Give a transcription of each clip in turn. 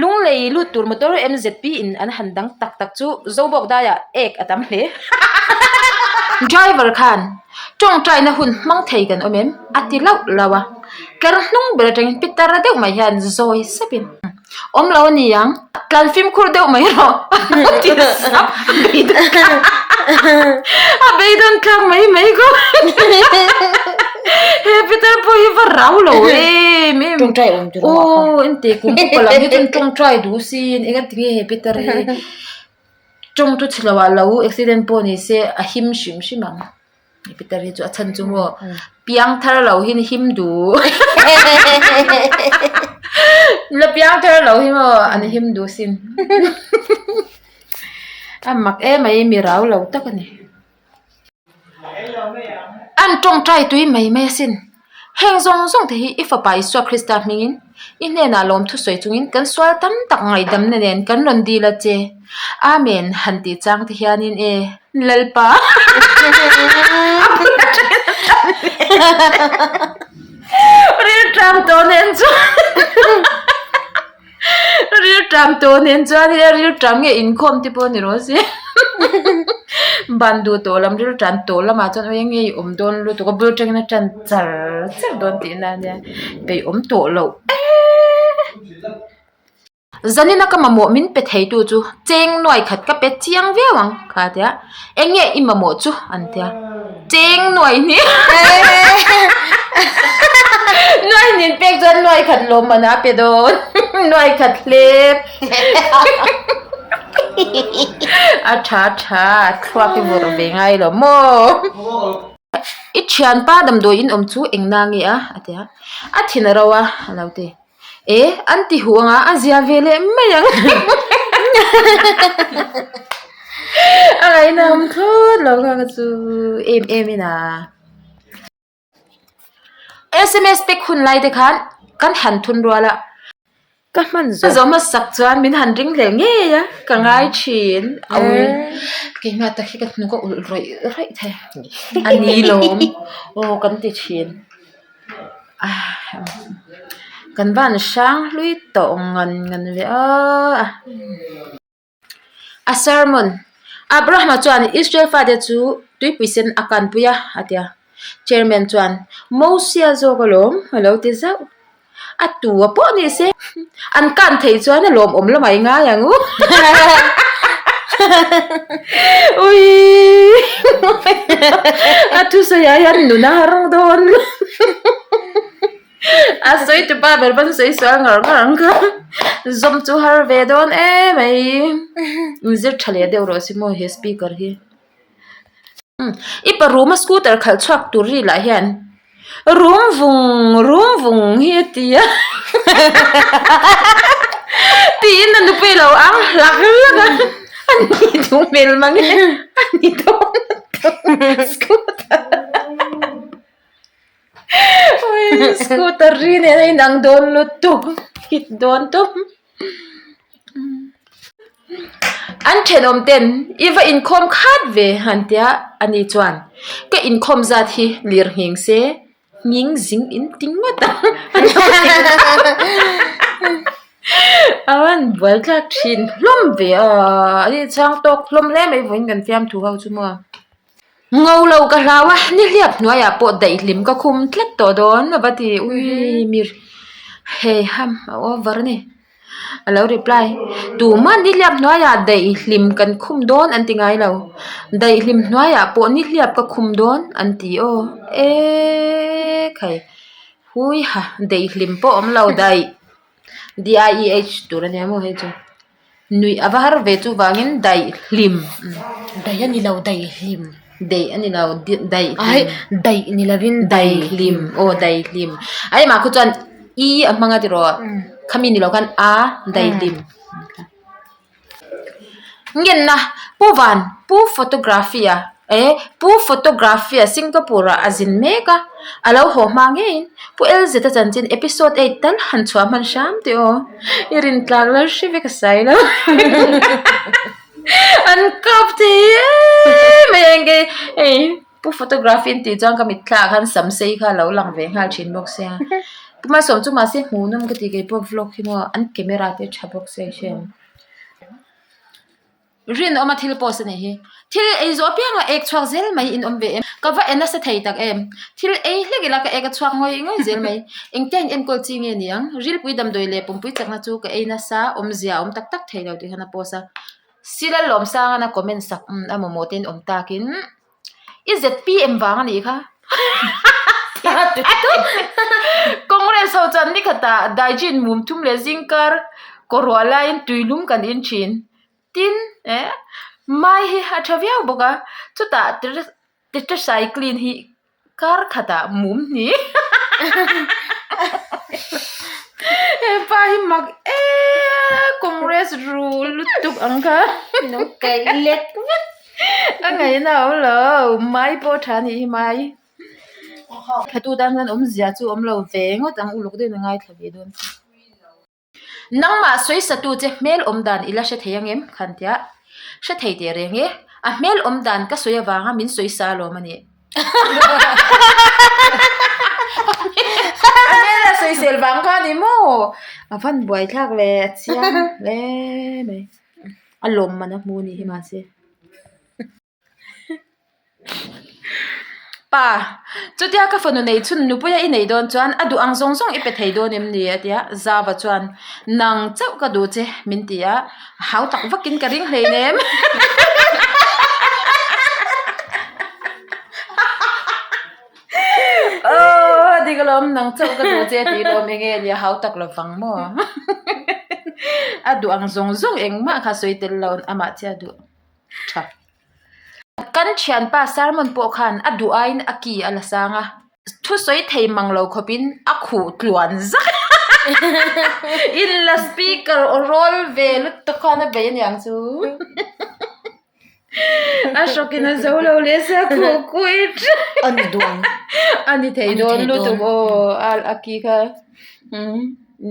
Lunglei lut tur motor MZP in an han dang tak tak chu Zobawk daiah ek a tam hle. Driver khan tawngtaina hun hmang thei kan awm em? a ti lauh lauh a. Tlar hnung ber atangin pitar deuh mai hian zawi sapin awm lo a ni ang, tlan fimkhur deuh mai rawh a ti sap a beidawn thlak mai mai khaw he pitar pawh hi va rau lo em em Tawngtai awm tur a aw engti kum upa lam hi chuan tawngtai duh sin engati nge he pitar hi tawng chu chhe lo ah lo accident pawh ni se a him hrim hrim ang. Peter hi chu a chhan chu maw piang thar lo hi him duh la piang thar lo hi maw an him duh sin a mak em mai mi rau lo tak a ni an tawngtai tui mai mai asin heng zawng zawng te hi i fapa Isua Krista hmingin i hnenah lawm thusawi chungin kan sual tam tak ngaihdamna nen kan rawn dil a che Amen han tih chang te hianin e Lalpa a bul atangin a tan leh rilṭam tawh nen chuan rilṭam tawh nen chuan hei a rilṭam nge inkhawm te pawh ni rawh se ban duh tawh lam rilṭam tawh lamah chuan eng nge i awm dawn lutuk a bul atangin a tan char char dawn tihna ania peih awm tawh loh eeee. Zanina ka mamawh min pe theitu chu cheng nuai khat ka pe chiang viau ang kha a ti a, eng nge i mamawh chu an ti a, cheng nuai hnih nuai hnih pek chuan nuai khat lawm man a pe dawn nuai khat hlep a tha tha thluak i vawrh ve ngai lo maw. I thianpa damdawi in awm chu eng na nge a a ti a, a thin a ro a a lo ti. E, an ti huh anga a zia ve leh mai ang. A ngaihna awm thlawt lo kha ka chu em em in a. Sms pek hun lai te khan kan han thun rual a. Ka hman zawh. Ka zawh hmasak chuan min han ring hlel ngei a, ka ngai thin. Awi, keimah tak hi ka hnuk a ulh rawih rawih thei. A ni lawm, aw kan ti thin. Kan van hrang hlui tawh ngan ngan ve a. A sermon, Abrahama chuan Israel fate chu tuipui sen a kanpui a, a ti a. Chairman chuan, Mosia zawk alawm, a lo ti zauh. A tu a pawh ni se, an kan theih chuan a lawmawm lamah i ngai ang u. Uii a thusawi ah hian nun a har dawn a sawi tu pa ber pawn sawi sual ngar ngar ang kha zawm chu har ve dawn em mai inzir tha leh deuh rawh se maw he speaker hi. I pa room a scooter khalh chhuak tur ri lah hian rum vung rum vung hi a ti a tiin a nupui lo ang hlak hlak a a ni duh hmel mang e a ni dawn scooter scooter ri nen a inang dawn lutuk hit dawn tawp. An thenawm ten i va inkhawm khat ve han tia a ni chuan ka inkhawm zat hi lir nghing se nghing zing in ti ngawt ang a rawn buai thlak thin hlawm ve a a inchhang tawk hlawm hle mai vawiin kan fiamthu ho chu maw. Ngo lo ka hlau a, nihliap hnuaiah pawh daihlim ka khum tlat tawh dawn a va ti ui mir hei ham a over a ni a lo reply tumah nihliap hnuaiah daihlim kan khum dawn an ti ngai lo daihlim hnuaiah pawh nihliap ka khum dawn an ti aw ekhai hui ha daihlim pawh awm lo daih D I E H tur a nia maw hei chu. Nuih a va har ve chu vangin daih hlim. Daih a ni lo daih hlim. Daih a ni lo daih hlim. Ai daih ni lovin daih hlim aw daih hlim. Ai mah khu chuan i a hmang a tiraw khami ni lo khan a daih hlim. Ngenna Pu Van Pu Photography a e Pu Photography a Singapore ah a zin mek a a lo haw hma ngeiin Pu Elzeta chanchin episode 8 tal han chhuah hman hram teh aw. I rin tlak lal hre vek a sai lo. An kap thei em mai a engke hei Pu Photography an tih chuan ka mitthla ah khan sam sei kha a lo lang ve nghal thin bawk sia. Pu Malsawm chu mahse hmuhnawm ka ti keipawh vlog hi maw an camera te a tha bawk sia i hria em. Rinawma thil post a nih hi. Thil ei zawh apianga ek chhuak zel mai in awm ve em. Ka va en nasa thei tak em. Thil ei hlek ila ka ek a chhuak ngawi ngawi zel mai. Engtia in enkawl chi nge ni ang? Rilpui damdawi leh pumpui chakna chu ka ei nasa awmzia a awm tak tak thei lo tih khan a post a. Sila Lawmsangan a comment sak a mamawh te in awm takin I ZPM vang a nih kha. Congress ho chuan nikhatah Daijin mum thum leh zingkar kawruah laiin tuilum kan in thin. Tin, eh, mai hi a tha viau bawk a, chutah tetracycline hi kar khatah mum hnih. Hepa hi mak em Congress ru lutuk ang kha. Lo kaih lek vek. A ngaihna a awm lo, mai pawh tha a nih hi mai. Thlatu tan hian awmzia chu awm lo ve ngawt ang uluk deuhin a ngaithla ve dawn chu. Nangmah sawisatu che hmel awm dan i la hre thei ang em? Khan tia hre thei teh reng e. A hmel awm dan ka sawi avanga min sawisa alawm a nih. A hmel a sawisel vang kha a ni maw? A van buaithlak ve a chiang hle mai. A lawmman a hmu a nih hi mahse. Pa, chutia ka fanu nei chhun nupuia i neih dawn chuan a duh ang zawng zawng i pe thei dawn em ni? a ti a, Zava chuan nang chauh ka duh che min ti a, hau tak vakin ka ring hleinem. Aww dik alawm nang chauh ka duh che tih lawm enge a nia hau tak lovang maw a duh ang zawng zawng engmah kha sawi tel lo amah chiah a duh. tha. Kan thianpa sermon pawh khan a duh aiin a ki a la sang a, thusawi thei mang lo khawpin a khuh tluan zak in la speaker aw rawl ve lutuk khan a bei aniang chu a hrawk in a zo lo leh sia khuh kuit a ni duang a ni thei dawn lutuk aw a ki kha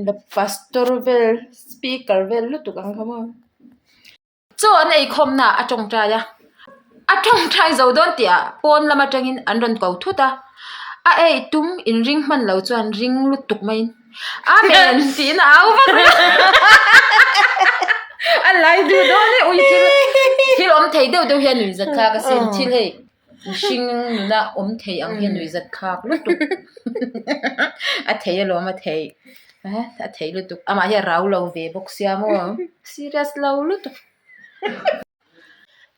the pastor vel speaker vel lutuk ang kha maw. Chaw an eikhawmna a tawngtai a, a tawngtai zo dawn tih ah pawn lam atangin an rawn ko thut a, a ei tum inring hman lo chuan ring lutuk maiin Amen tiin a au vak reng a lai duh dawn e ui thil thil awm thei deuh deuh hian nuihzat thlak asin thil hei mihring nuna awm thei ang hian nuihzat thlak lutuk a thei alawm a thei. A thei lutuk amah hi a rau lo ve bawk sia maw serious lo lutuk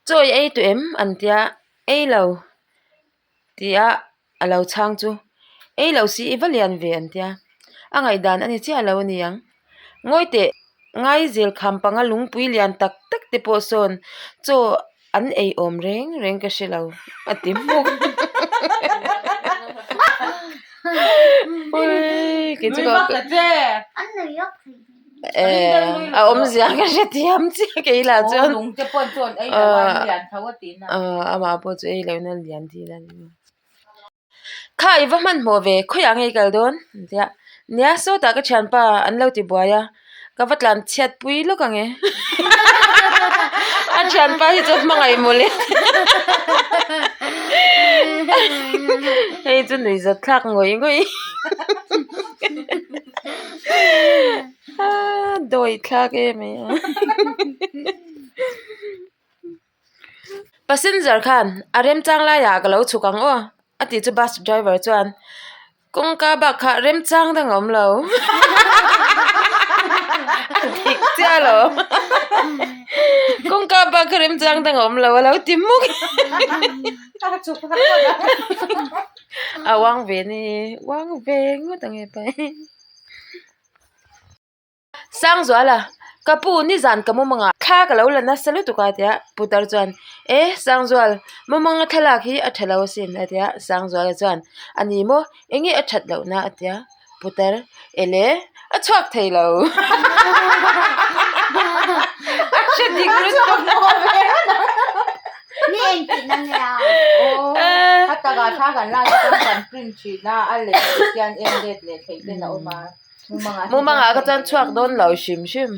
chaw i ei tawh em an tia ei lo ti a a lo chhang chu ei lo si i va lian ve an tia a ngaihdan a ni chiah lo a ni ang ngawi teh ngaizel kham panga lungpui lian tak tak te pawh sawn chaw an ei awm reng reng ka hre lo a ti hmuk a awmzia ka hre thiam chiah kei lah chuan amah pawh chu ei lohna lian tih a ni. Kha i va hmanhmawh ve khawiah nge i kal dawn an ti a nia sawtah ka thianpa an lo ti buai a ka va tlan chhiat pui lawk ang e a thianpa hi chu hmangaih mawle hei chu nuih zat thlak ngawih ngawih a dawi thlak em mai a. Passenger khan a remchang laiah ka lo chhuk ang aw a tih chu bus driver chuan kawngka bak kha remchang dang a awm lo a dik chiah alawm kawngka bak kha remchang dang a awm lo a lo ti hmuk a uang ve ni uang ve ngawt ang hepa hi. Sangzuala, Ka pu, nizan ka mumangah thla ka lo la nasa lutuk a tia Putar chuan, E, Sangzual, mumanga thlalak hi a tha lo asin a tia Sangzuala chuan, A ni maw, enge a that lohna a tia Putar, Ele, a chhuak thei lo. A hre dik lutuk. Ni engtihna nge a? A takah thla kan lak chuan kan print thin a, a leh hian en let leh theih ten a awm a. Mumangah ka chuan chhuak dawn lo hrim hrim.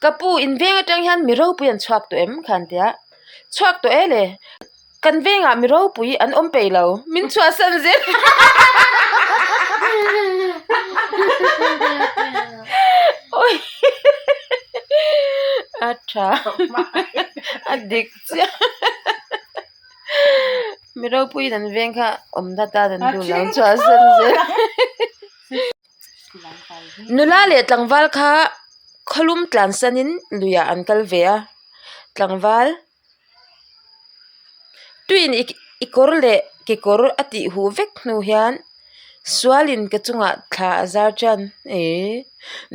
Ka pu in veng atang hian mi ropui an chhuak tawh em khan tia chhuak tawh e le kan vengah mi ropui an awm peih lo min chhuahsan zel. Oi a tha a dik chiah mi ropuiin an veng kha awmna tan an duh lo chhuah san zel. Nula leh tlangval kha khawlum tlan sanin luiah an kal ve a tlangval. Tuiin i kawr leh kekawr a tih huh vek hnu hian sualin ka chungah thla a zar tan eee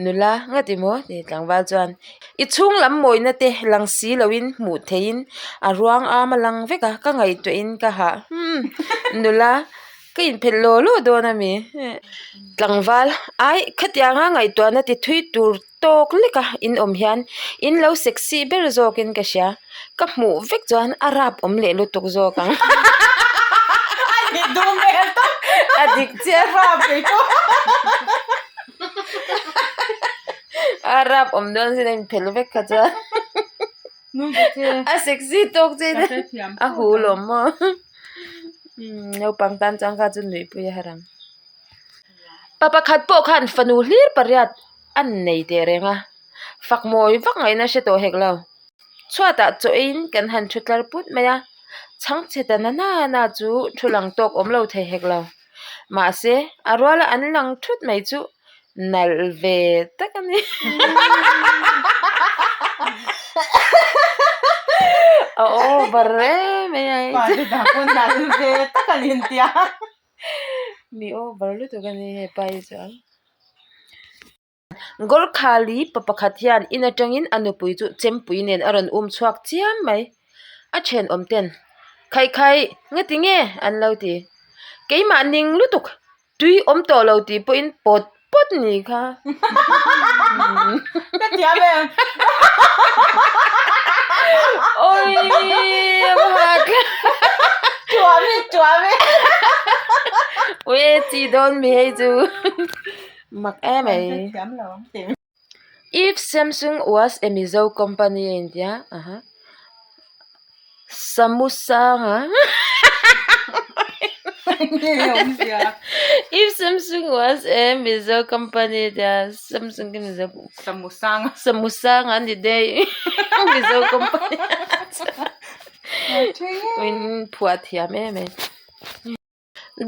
nula ngati maw tih tlangval chuan i chhung lam mawina te lang si loin hmuh theihin a ruang am a lang vek a ka ngaihtuahin ka hah hmm nula ka inphelh law law dawn a mi tlangval ai khatianga ngaihtuahna ti thui tur tawk lek a in awm hian in lo sexy ber zawk in ka hria ka hmuh vek chuan a rap awm leh lutuk zawk ang a dik chiah a rap awm dawn sin a inphelh vek kha chuan a sexy tawk che in a hul awm maw naupang tan chuan kha chu nuihpui a har ang. Pa pakhat pawh khan fanu hlir pariat a nei teh reng a, fak mawi vak ngaihna hre tawh hek lo. Chhuatah chaw eiin kan han thu tlar put mai a, chhangchhe ta na na chu thu lang tawk awm lo thei hek lo. Mahse, a ruala an lang thut mai chu nalh ve tak a ni. A over em mai a. Nalh ve tak a ni intia. Mi over lutuk a ni hepa hi chuan Gorkhali pa pakhat hian in atangin a nupui chu chempui nen a rawn um chhuak chiam mai a thenawm ten khaih khaih ngati nge an lo ti keimah ning lutuk tui awm tawh lo tih pawhin pawt pawt ni kha. Ka thiam em? Oi a va hat Chuam i chuam i. Ui e chi dawn mi hei chu mak em mai. Ka thiam lo ang tih. If Samsung was a Mizo company a intia aha. Samusanga If Samsung was a Mizo company tia Samsung khi Mizo Samusanga Samusanga a ni daih Mizo company in phuah thiam em em.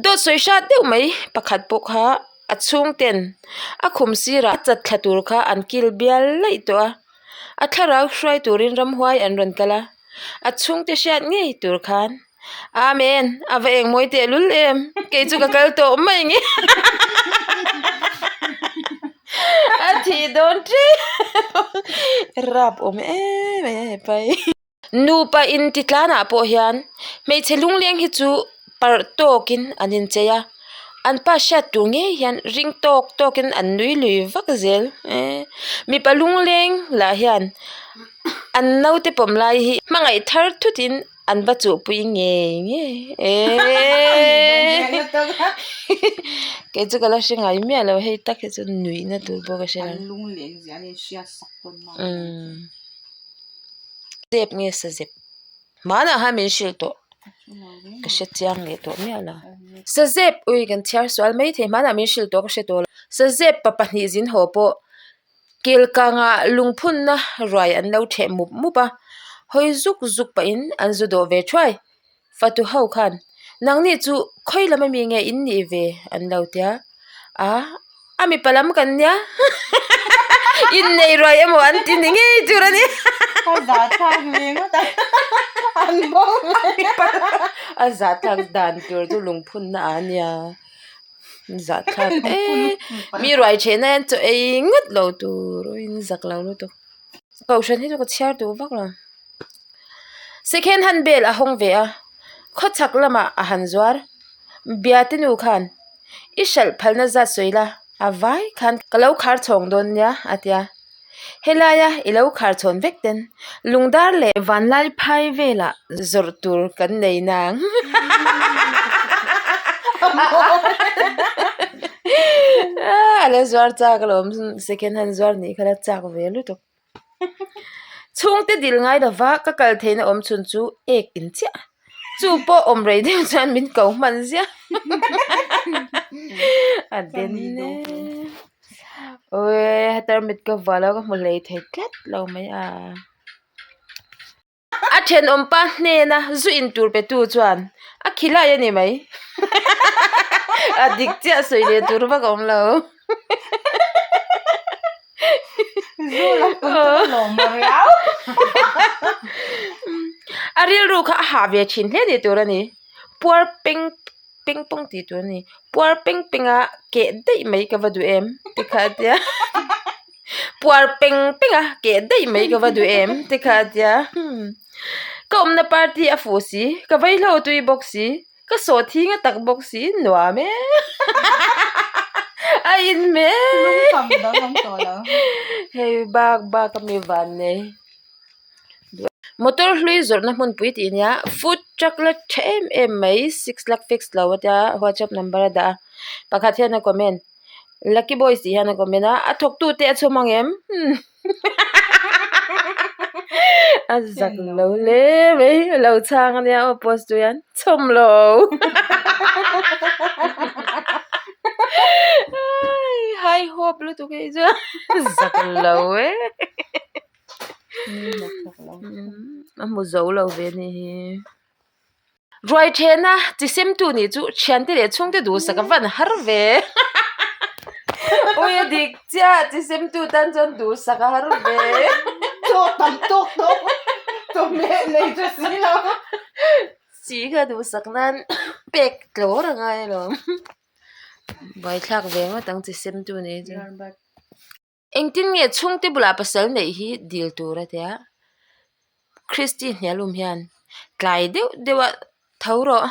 Dawt sawi hrat deuh mai pakhat pawh kha a chhung ten a khum sirah a chat thla tur kha an kil bial laih tawh a a thlarau hruai turin ramhuai an rawn kal a a chhungte hriat ngei tur khan Amen a va eng mawi teh lul em kei chu ka kal tawh mai nge a thih dawn ṭep rap awm em mai a hepa hi. Nupa intitlanah pawh hian hmeichhe lungleng hi chu parh tawkin an inchei a, an pa hriat tur ngei hian ring tawk tawkin an nui lui vak zel eh mipa lungleng lah hian an naute pawm lai hi hmangaih thar thutin an va chuhpui ngei ngei eeee kei chu ka la hre ngai miah lo hei tak hi chu nuihna tur pawh ka hre lo. Zep nge sa zep hmanah khan min hrilh tawh ka hre chiang leh tawh miah lo sa zep ui kan chhiar sual mai thei hmanah min hrilh tawh ka hre tawh lo sa zep pa pahnih zin haw pawh kelkangah lungphunna ruai an lo theh mup mup a hawi zuk zuk pahin an zu dawh ve thuai fatu ho khan nangni chu khawi lam ami nge in nih ve an lo tia a a mipa lam kan nia innei ruai emaw an ti ni ngei tur a ni a zahthlak dan tur chu lungphunna ah a nia zahthlak e mi ruai thehna hian chaw ei ngawt lo tur in zak lo lutuk kohhran hi chu ka chhiar duh vak lo. Second hand bel a hawng ve a, khawchhak lamah a han zuar. Biate nu khan, I hralh phalna zat sawi la, a vai khan ka lo khar chhawng dawn nia, a ti a. Helaia i lo khar chhawn vek ten lungdar leh vanlai phai velah zawrh tur kan nei nang. A la zuar chak alawm, second hand zuar nih kha la chak ve lutuk. Chhungte dil ngai lova ka kal theihna awm chhun chu ek in chiah. Chu pawh awm rei deuh chuan min ko hman ziah. A den e. Awii tarmit ka vuah lo ka hmu hlei thei tlat lo mai a. A thenawm pa hnena zu in tur pe tu chuan a khilai a ni mai. A dik chiah sawi leh tur vak a awm lo. Zu lam pui chu ka lawm maw riau. A rilru kha a hah ve thin hle ni tur a ni. Puar peng peng pawng tih tur a ni. Puar peng peng a keh daih mai ka va duh em tikha a tia. Puar peng peng a keh daih mai ka va duh em tikha a tia. Ka awmna party a fuh si, ka vaihlo tui bawk si. Ka sawh thing a tak bawk si nuam e a in hmel Lungkham dang awm tawh lo. Hei bak bak a mi van nei. Motor hlui zawrhna hmunpui tih nia food truck la tha em em mai six lakh fix lo a tia whatsapp number a dah a pakhat hian a comment lucky boys tih hian a comment a a thawk tute a chhawm ang em. A zak lo hle mai a lo chhang ania aw post tu hian chhawm lo hai hawp lutuk hei chu zak lo e a hmu zo lo ve a nih hi. Ruai thena chi semtu nih chu thiante leh chhungte duhsak a van har ve ui a dik chiah chi semtu tan chuan duhsak a har ve Chaw tam tawk tawk chawhmeh nei tha si lo. Chi kha duhsak nan pek tlawr a ngai alawm buaithlak ve ngawt ang chi semtu nih chu. Engtin nge chhungte bulah pasal neih hi dil tur a tia? Christy hnialum hian tlai deuh deuh a tho rawh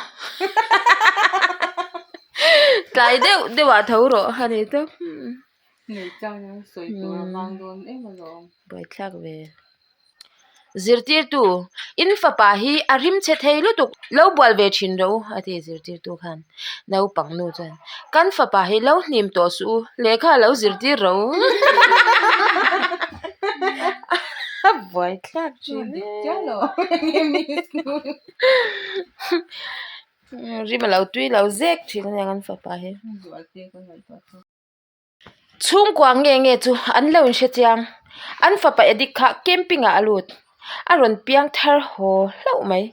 tlai deuh deuh ah tho rawh a ni tawp. Buaithlak ve. Zirtirtu, In fapa hi a rim chhe thei lutuk, lo bual ve thin rawh u, a ti zirtirtu khan. Naupang nu chuan, Kan fapa hi lo hnim tawh suh u, lehkha lo zirtir rawh u. A buai thlak thin e. Rim a lo tui lo zek thin a nia kan fapa hi. Chhungkua nge nge chu an lo inhre chiang. An fapa Edik kha camping ah a lut. A rawn piang thar haw hlauh mai.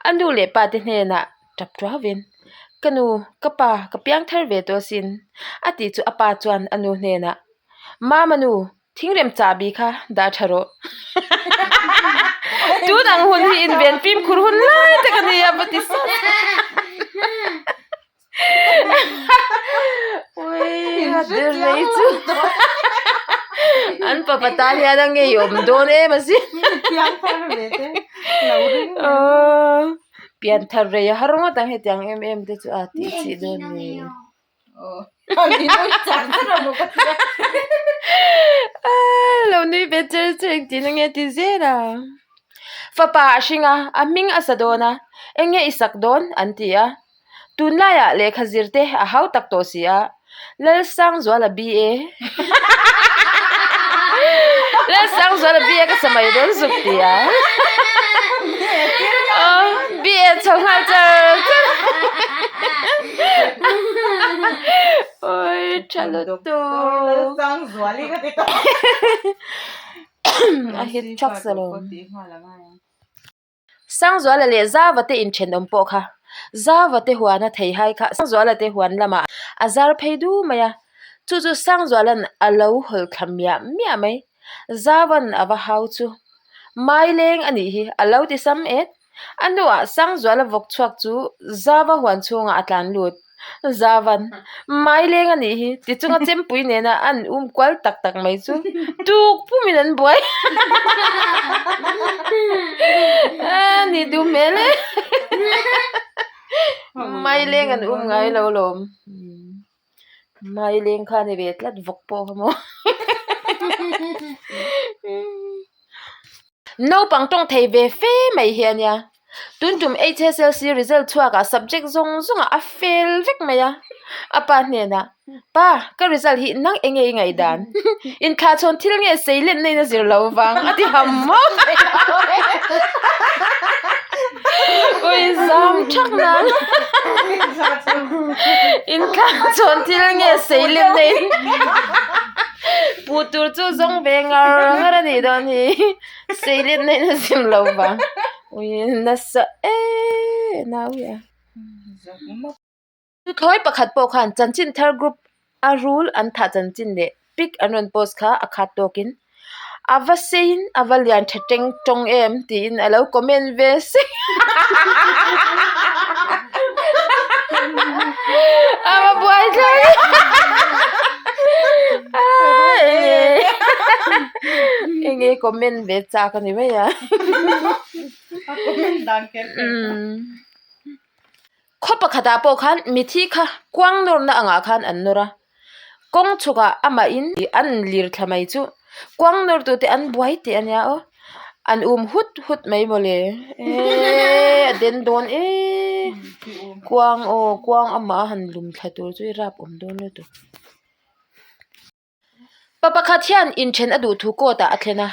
A nu leh pa te hnenah tap tuavin, Ka nu, ka pa, ka piang thar ve tawh asin. A tih chu a pa chuan a nu hnenah, Mama nu, Thingrem chahbi kha dah tha rawh. Tun ang hun hi inven fimkhur hun lai tak a ni a va ti sap. Ui a der rei chu. An papa tan hian a ngeiawm dawn em asin. Pian thar rei a har ngawt ang hetiang em em te chu a tih chih dawn ni. Lo nui ve cher cher engtin ange ti zel a. Fapa a hring a, a hming a sa dawn a, enge i sak dawn an ti a. Tunlaiah lehkha zir te a hau tak tawh si a, Lalsangzuala BA Lalsangzuala BA ka sa mai dawn zuk ti a. BA chho nghal char char. Oi tha lutuk. Lalsangzuali ka ti tawh. A hit thak sa lo. Sangzuala leh Zava te inthenawm pawh kha Zava te huana theihai kha Sangzuala te huan lamah a zar phei du mai a, chu chu Sangzuala'n a lo hawlh thla miah miah mai. Zava'n a va hau chu Mai leng a nih hi a lo ti sam et. A hnuah Sangzuala vawk chhuak chu Zava huan chhungah a tlan lut. Zavan, Mai leng a nih hi, ti chunga chempui nena an um kual tak tak mai chu tuk pumin an buai. A ni duh hmel e. Mai leng an um ngai lo lawm. Mai leng kha a ni ve tlat vawk pawh kha maw. Naupang tawng thei ve fe mai hi a nia. Tun tum HSLC result chhuakah subject zawng zawngah a fail vek mai a. A pa hnenah, Pa, ka result hi nang eng nge i ngaihdan? Inthlahchhawn thil nge sei lenna in a zir lo vang a ti ham maw? Ui zam thak nan inthlak chhawn thil nge sei lem nei puh tur chu zawng ve ngar ngar a nih dawn hi sei lem nei na zim lo vang ui nasa eee nau hi a. Tuthlawi pakhat pawh khan chanchin thar group a rul an thah chanchin leh pic an rawn post kha a khat tawkin a va seiin a va lian tha teng tawng em tiin a lo comment ve sek a va buai thleng enge comment ve chak a ni mai a. Khaw pakhatah pawh khan mithi kha kuang nawrna angah khan an nawr a, kawng chhukah amahin an lir thla mai chu kuang nawr tute an buai teh ania aw, an um hut hut mai mawle eee a den dawn eee kuang aw kuang amah a han lum thla tur chu i rap awm dawn lutuk. Pa pakhat hian inthen a duh thu court ah a thlen a,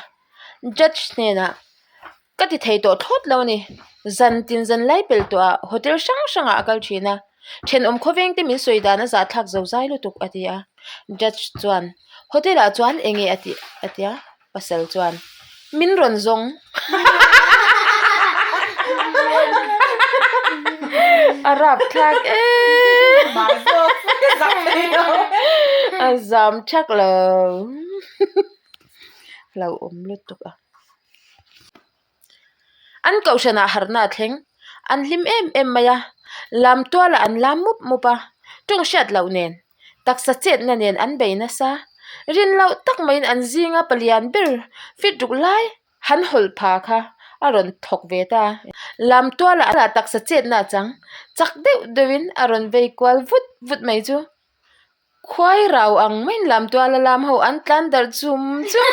judge hnenah ka ti thei tawh thlawt lo a ni, zan tin zan lai pel tawh ah hotel hrang hrang ah a kal thin a, thenawm khawveng te min sawi dan a zah thlak zo zai lutuk a ti a, judge chuan hotel ah chuan eng nge a tih a ti a, pasal chuan min rawn zawng a rap thlak em a zam thak lo hlauhawm lutuk a an kohhranah harhna a thleng an hlim em em mai a lam tualah an lam mup mup a tawng hriat loh nen. Taksa chetna nen an bei nasa. Rin loh tak maiin an zinga palian ber fit ruk lai han hawlh pha kha a rawn thawk ve ta. Lam tualah a taksa chetna a chang chak deuh deuhin a rawn vei kual vut vut mai chu. Khuai rau ang maiin lam tuala lam ho an tlan darh chum chum.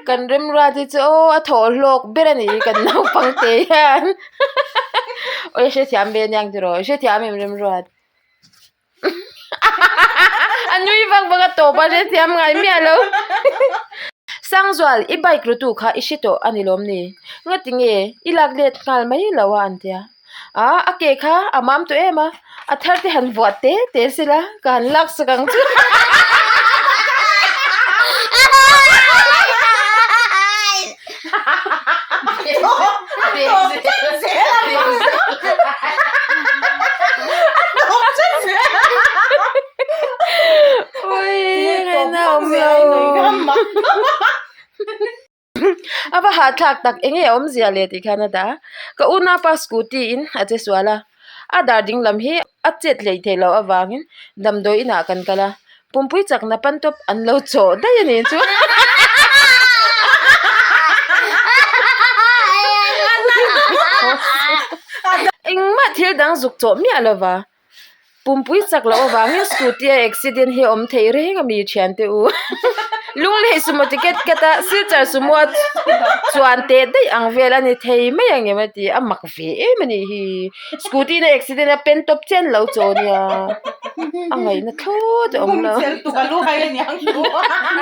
Kan remruat hi chu aw a thawh hlawk ber a ni kan naupang te hian awi a hrethiam ve aniang tiraw i hrethiam em remruat a nui vak vak a tawp a hrethiam ngai miah lo Sangzual i bike rutu kha i hre tawh a ni lawm ni ngati nge i lak let nghal mai lo a an tia a a ke kha a mam tawh em a a thar te han vuah te te sela ka han lak sak ang chu. A va hahthlak tak eng nge a awmzia le tih khan a dah a ka unaupa scooty in a che sual a a dar ding lam hi a chet hleih theih loh avangin damdawi inah kan kal a. Pumpui chakna pan tawp an lo chawh daih a ni chu. Engmah thil dang zuk chawh miah lo va. Pumpui chak loh avangin scooty a accident hi a awm thei reng a mi thiante u. Lunglei sumo ticket cut a Silchar sumo a chuan teh daih ang vel a ni thei mai ang em a ti a mak ve em a nih hi. Scooty in a accident a pen tawp chian lo chaw nia a ngaihna thlawt a awm lo.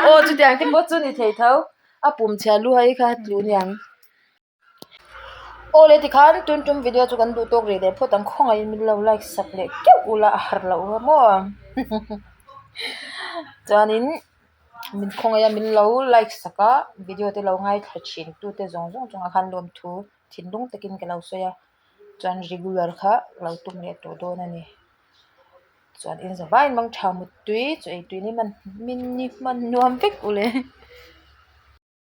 Aw chutiang te pawh chu ni thei tho a pum chhia lu hai kha tlu niang. Aw le tikhan tun tum video chu kan duh tawk rih leh phawt ang khawngaihin min lo like sak leh keuh ula a har loh va maw chuanin min khawngaih a min lo like sak a video te lo ngaithla thin tute zawng zawng chungah khan lawmthu thinlung takin ka lo sawi a. Chuan regular kha lo tum leh tawh dawn a ni. Chuan in zavaiin mang tha muttui chu ei tui ni hman min ni hman nuam vek u le.